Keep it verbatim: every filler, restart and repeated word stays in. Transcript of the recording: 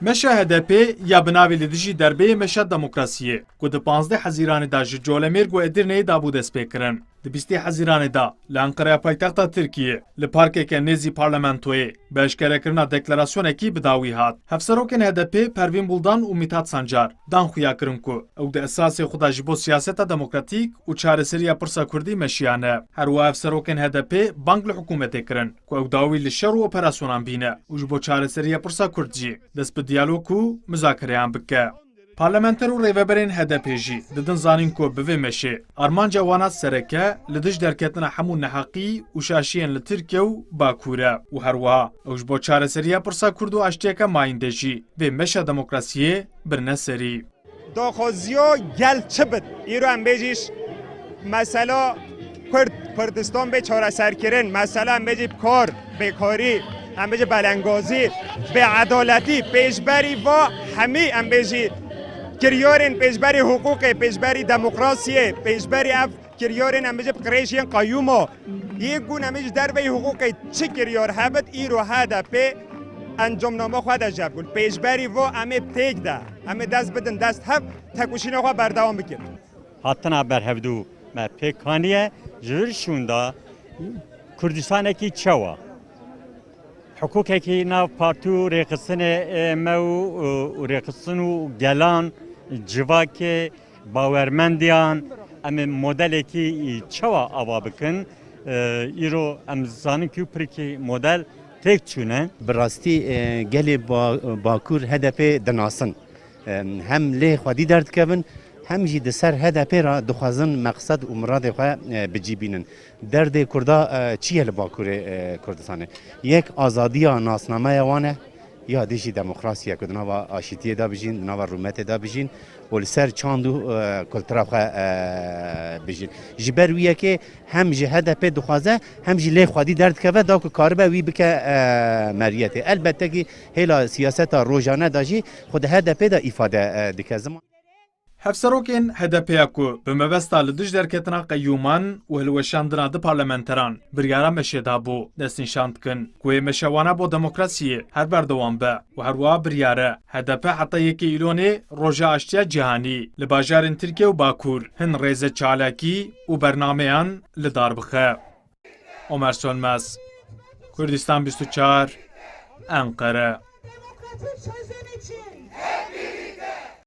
Meşa H D P ya bi navê Li Dijî Derbeyê Meşa Demokrasiyê, ku di panzdeh Hezîranê de ji Colemêrg û Edirneyê dabû destpêkirin, di bîstê Hezîranê de li Enqereya paytexta Tirkiyê, li parkeke nêzî parlamentoyê, bi eşkerekirina deklarasyonekî bi dawî hat. Hevserokên H D P Pervîn Buldan û Mithat Sancar dan xuyakirin ku ew di esasê xwe de ji bo siyaseta demokratîk û çareseriya pirsa kurdî meşiyane. Her wiha hevserokên H D P bang li hikûmetê kirin ku ew dawî li şer û operasyonan bîne û ji bo çareseriya pirsa kurd jî dest bi diyalog û muzakereyan bike. Parlamenter û rêveberên H D P jî didin zanîn ku bi vê meşê armanca wana sereke li dij derketina hemû neheqî û şaşiyên li Tirkiye û Bakur e û her wiha ew ji bo çareseriya pirsa kurd û aştiyeke mayînde jî vê meşa demokrasiyê birine serî. Daxwaziya gel çi bit? Îro em bêjî ş-, mesela Kurd, Kurdistan bê çareserkirin, mesela em bêjî kar, bêkarî, em bêjî belengazî, bêedaletî, pêşberî va hemî em bêjî kiryarên pêşberî hiqûqê, pêşberî demokrasiyê, pêşberî ev kiryarên em bêjî bi qirêj yên qeyûma, yê ku em bêjî derveyî hiqûqê çi kiryar hebit, îro H D P encamname xwe de jebûn. Pêşberî va em ê têk de, em ê dest bidin dest hev, tekoşîna xwe berdewam bikin. Hatina berhevdû me pêk aniye, ji vir şûnda Kurdistanekî çawa? Hiqûqekî nav partî û rêxistinê, e, me û, û rêxistin û gelan, civakê, bawermendiyan, em ê modelekî çawa ava bikin? E, îro em zanin ku pirkî model têk çûne. Bi rastî, e, gelê Ba-, Bakur H D P dinasin. Em, hem lê xwedî derdikevin, hem jî di ser H D P re dixwazin meqsed û miradê xwe, e, bi cî bînin. Derdê Kurda, e, çi ye li Bakurê, e, Kurdistanê? Yek azadiya nasnameya wan e, ya dî jî demokrasiye ku di nava aşîtiyê de bijîn, di nava rûmetê de bijîn û li ser çand û, e, kultura xwe, e, bijîn. Ji ber wî yekê hem ji H D P dixwaze, hem jî lê xwedî derdikeve da ku karibe wî bike, e, meriyetê. Elbette kî hêla siyaseta rojane de jî xwe di H D P de îfade, e, dike. Ziman. Hevserokên H D P ya ku bi mebesta li dij derketina qeyûman û hilweşandina di parlamenteran biryara meşê dabû, destnîşan dikin ku wê meşa wana bo demokrasiyê her berdewam be û her wiha biryare H D P heta yekê Îlonê Roja Aştiya Cîhanî li bajarên Tirkiye û Bakur hin rêze çalakî û bernameyan li dar bixe. Omer Sönmez, Kurdistan bîst û çar, Enqere.